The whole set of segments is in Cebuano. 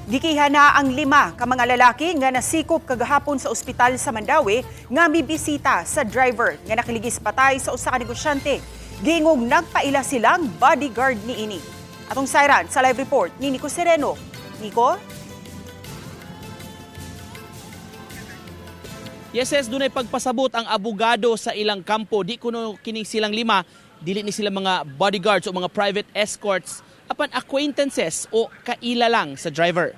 Gikiha na ang lima ka mga lalaki nga nasikop kagahapon sa ospital sa Mandaue nga mibisita sa driver nga nakaligis patay sa usa ka negosyante. Giingog nagpaila silang bodyguard niini. Atong sayran sa live report ni Nico Sereno. Nico? Yes, dunay pagpasabot ang abogado sa ilang kampo. Di kuno kining silang lima, dili ni sila mga bodyguards o mga private escorts apan acquaintances o kaila lang sa driver.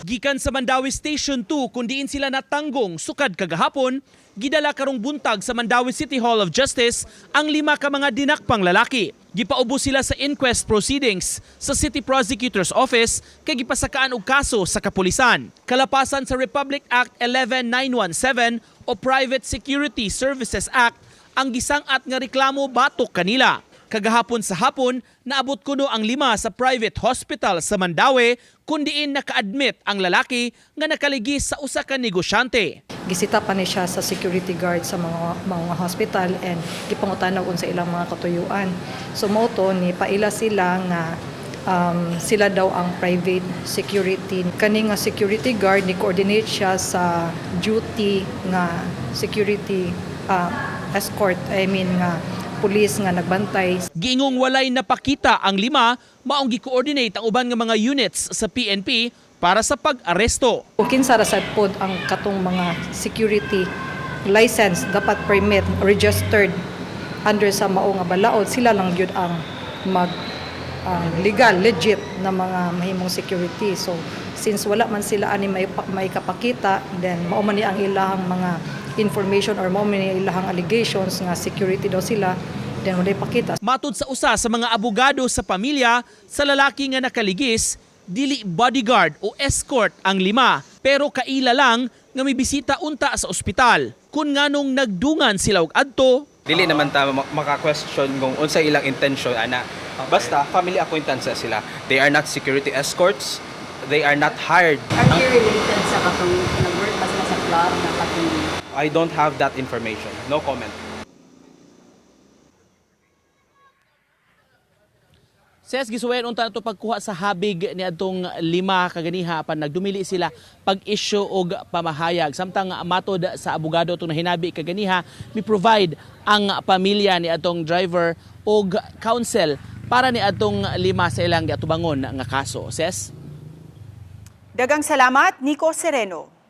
Gikan sa Mandaue Station 2 kung diin sila natanggong sukad kagahapon, gidala karong buntag sa Mandaue City Hall of Justice ang lima ka mga dinakpang lalaki. Gipaubos sila sa inquest proceedings sa City Prosecutor's Office kay gipasakaan og kaso sa kapulisan. Kalapasan sa Republic Act 11917 o Private Security Services Act ang gisang-at nga reklamo batok kanila. Kagahapon sa hapon, naabot kuno ang lima sa private hospital sa Mandaue kun diin naka-admit ang lalaki nga nakaligis sa usa ka negosyante. Gisita pa ni siya sa security guard sa mga hospital and gipangutana kung sa ilang mga katuyuan. So mao to ni paila sila nga sila daw ang private security. Kani nga security guard ni coordinate siya sa duty nga security escort, I mean nga police nga nagbantay. Giingong walay napakita ang lima, maong gi-coordinate ang uban nga mga units sa PNP para sa pag-aresto. O kinsa ra sad pod ang katong mga security license dapat permit registered under sa mao nga balaod, sila lang gyud ang mag ang legal legit na mga mahimong security. So since wala man sila ani may kapakita, then mao man ni ang ilahang mga information or mao man ni ilahang allegations nga security daw sila, then walay pakita. Matud sa usa sa mga abogado sa pamilya sa lalaki nga nakaligis, dili bodyguard o escort ang lima, pero kaila lang nga mibisita unta sa ospital. Kun nganong nagdungan sila og adto, Dili naman ta maka-question kung unsa ilang intention ana. Basta family acquaintances sila. They are not security escorts. They are not hired. Are they related sa katong nag-work ba sila sa club na katong I don't have that information. No comment. Ses, gisuwayan unta nato pagkuha sa habig ni adtong lima kaganiha apan nagdumili sila pag-issue og pamahayag. Samtang matod sa abogado itong nahinabi kaganiha, mi provide ang pamilya ni atong driver og counsel para ni atong lima sa ilang giatubangon nga kaso. Ses? Dagang salamat, Nico Sereno.